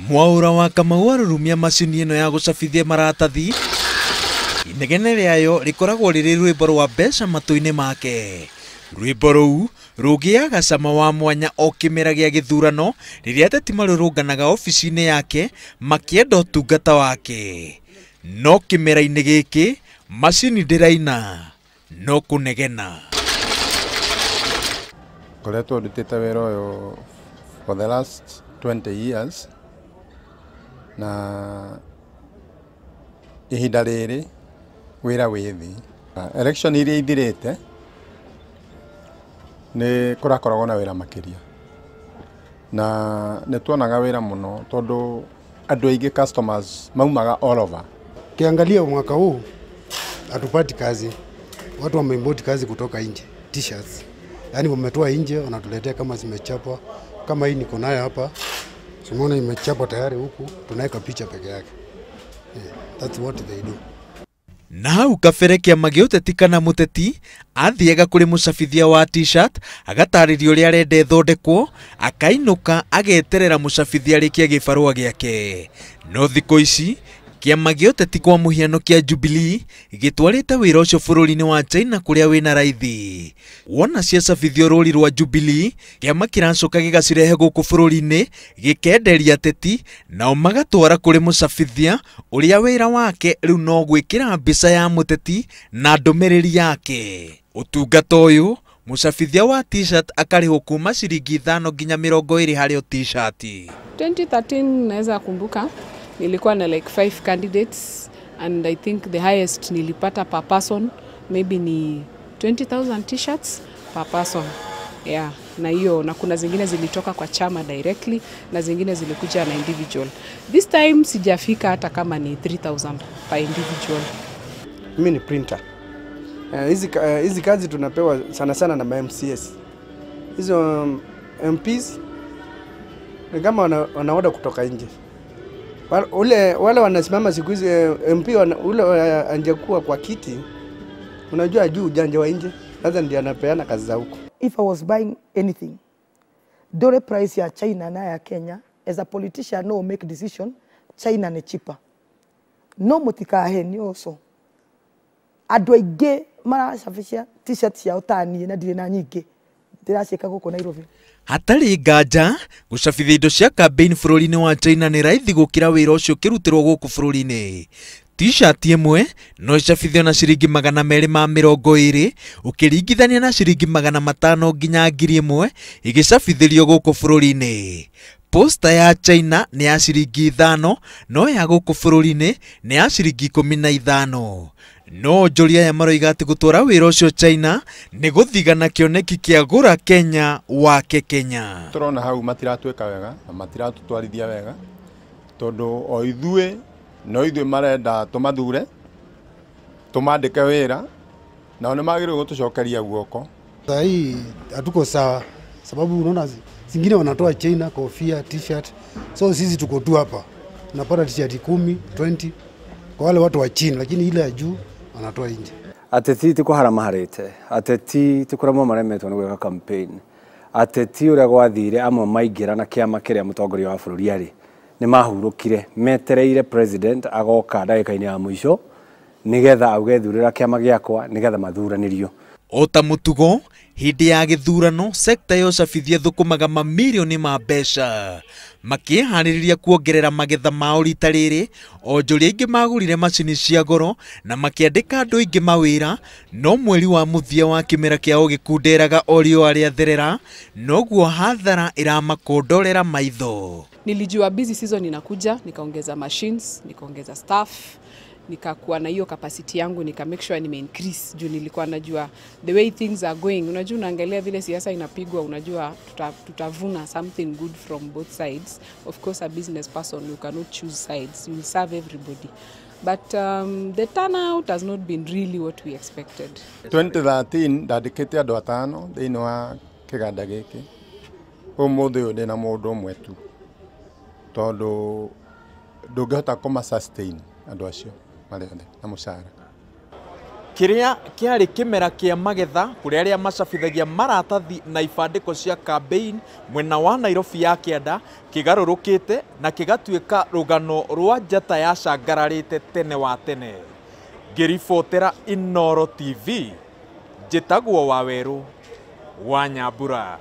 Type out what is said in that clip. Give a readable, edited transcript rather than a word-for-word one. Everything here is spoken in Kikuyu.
Mwaura wa Kamau arurumia macini ĩno ya gũcabithia maratathi. Inegene rĩayo rĩkoragwo rĩrĩ rwĩmbo rwa mbeca matũ-inĩ make. Rwĩmbo rũu rũgĩaga cama wa mwanya o kĩmera gĩa gĩthurano rĩrĩa ateti marũrũnganaga obici-inĩ yake makĩenda ũtungata wake. No kĩmera-inĩ gĩkĩ macini ndĩraina no kũnegena. Ngoretwo ndutĩte wĩra ũyũ for the last 20 years na ihinda rĩrĩ wĩra wĩ thĩ. Election iria ithirĩte nĩ kũrakoragwo na wĩra makĩria na nĩ tuonaga wĩra mũno tondũ andũ aingĩ customers maumaga all over. Kiangalia mwaka huu hatupati kazi, watu wameimport kazi kutoka nje, t-shirts yani wametoa nje wanatuletea kama zimechapwa. Kama hii niko nayo hapa, umeona imechapwa tayari, huku tunaweka picha peke yake. Yeah, that's what they do. Na hau kabere kĩama gĩa ũteti kana mũteti athiaga kũrĩ mũcabithia wa t-shirt agatarĩria ũrĩa arenda ĩthondekwo, akainũka ageterera mũcabithia arĩkie gĩbarũa gĩake. No thikũ ici kĩama gĩa ũteti kwa mũhiano kĩa Jubilee gĩtwarĩte wĩra ũcio bũrũri-inĩ wa China kũrĩa wĩna raithi. Wona ciacabithio rũri rwa Jubilee, kĩama kĩracoka gĩgacirehe gũkũ bũrũri-inĩ gĩkenderia ateti nao magatwara kũrĩ mũcabithia ũrĩa wĩra wake rĩu no gwĩkĩra mbica ya mũteti na ndũmĩrĩri yake. Ũtungata ũyũ mũcabithia wa t-shirt akarĩhwo kuma ciringi 5 nginya 20 harĩ o t-shirt. 2013 naweza kumbuka nilikuwa na like 5 candidates and I think the highest nilipata per person maybe ni 20,000 t-shirts per person. Yeah, na hiyo na kuna zingine zilitoka kwa chama directly na zingine zilikuja na individual. This time sijafika hata kama ni 3,000 per individual. Mimi ni printer. Hizi kazi tunapewa sana sana na MCS. Hizo MPs ni kama wanaoda kutoka nje. Wale wanasimama siku hizi MP ule anjakuwa kwa kiti, unajua juu ujanja wa nje, sasa ndiye anapeana kazi za huko. If I was buying anything, dore price ya China na ya Kenya, as a politician no make decision, China ni cheaper. No mutikahenio also. Andũ aingĩ maracabithia t-shirt ciao ta niĩ na ndirĩ na nyingĩ ndĩraciĩka gũkũ Nairobi. Hatarĩ nganja gũcabithia indo cia campaign bũrũri-inĩ wa China nĩ raithi gũkĩra wĩra ũcio ũkĩrutĩrwo gũkũ bũrũri-inĩ. T-shirt ĩmwe no ĩcabithio na ciringi 220 ũkĩringithania na ciringi 500 nginya 1000 ĩgĩcabithĩrio gũkũ bũrũri-inĩ. Posta ya China nĩ ya ciringi 5 no ya gũkũ bũrũri-inĩ nĩ ya ciringi 15. No onjoria aya maroiga atĩ gũtwara wĩra ũcio China nĩ gũthigana kĩoneki kĩa gũra Kenya wake Kenya. Tũrona hau matiratwĩka wega na matiratũtwarithia wega tondũ o ithuĩ no ithuĩ marenda tũmathure tũmandĩke wĩra nao nĩ magĩrĩirwo gũtũcokeria guoko. Saa hii hatuko sawa sababu unaona zingine wanatoa China kofia t-shirt, so sisi tuko tu hapa unapata t-shirt 10 20 kwa wale watu wa chini, lakini ile ya juu wanatoa nje. Ateti ti kũhara maharĩte, ateti ti kũremwo maremetwo nĩ gwĩka campaign, ateti ũrĩa gwathire amwe maingĩra na kĩama kĩrĩa mũtongoria wa bũrũri arĩ nĩ mahurũkire metereire president agoka ndagĩka-inĩ ya mũico nĩgetha auge thurĩra kĩama gĩakwa nĩgetha mathuranĩrio. O ta mũtugo hĩndĩ ya gĩthurano sekta ya ũcabithia thũkũmaga mamirioni ma mbeca makĩharĩrĩria kuongerera magetha mao rita rĩrĩ. Onjoria aingĩ magũrire macini cia goro na makĩandĩka andũ aingĩ mawĩra, no mweri wa mũthia wa kĩmera kĩao gĩkunderaga o riũa rĩatherera, noguo hathara ĩramakondorera maitho. Nilijua busy season inakuja, nikaongeza machines, nikaongeza staff, nikakuwa na hiyo capacity yangu, nika make sure nime increase juu nilikuwa najua the way things are going. Unajua unaangalia vile siasa inapigwa, unajua tutavuna something good from both sides. Of course a business person, you cannot choose sides, you will serve everybody. But the turnout has not been really what we expected. 2013 ndandĩkĩte andũ 5 thĩinĩ wa kĩganda gĩkĩ. Ũmũthĩ ũyũ ndĩna mũndũ ũmwe tu tondũ ndũngĩhota kũma sustain andũ acio marĩ othe na mũcara. Kĩrĩa kĩarĩ kĩmera kĩa magetha kũrĩ arĩa macabithagia maratathi na ibandĩko cia campaign mwena wa Nairobi ya kĩanda kĩgarũrũkĩte na kĩgatuĩka rũgano rwa njata yacangararĩte tene wa tene. Ngĩribotera Inooro TV, njĩtagwo Wawerũ wa Nyambura.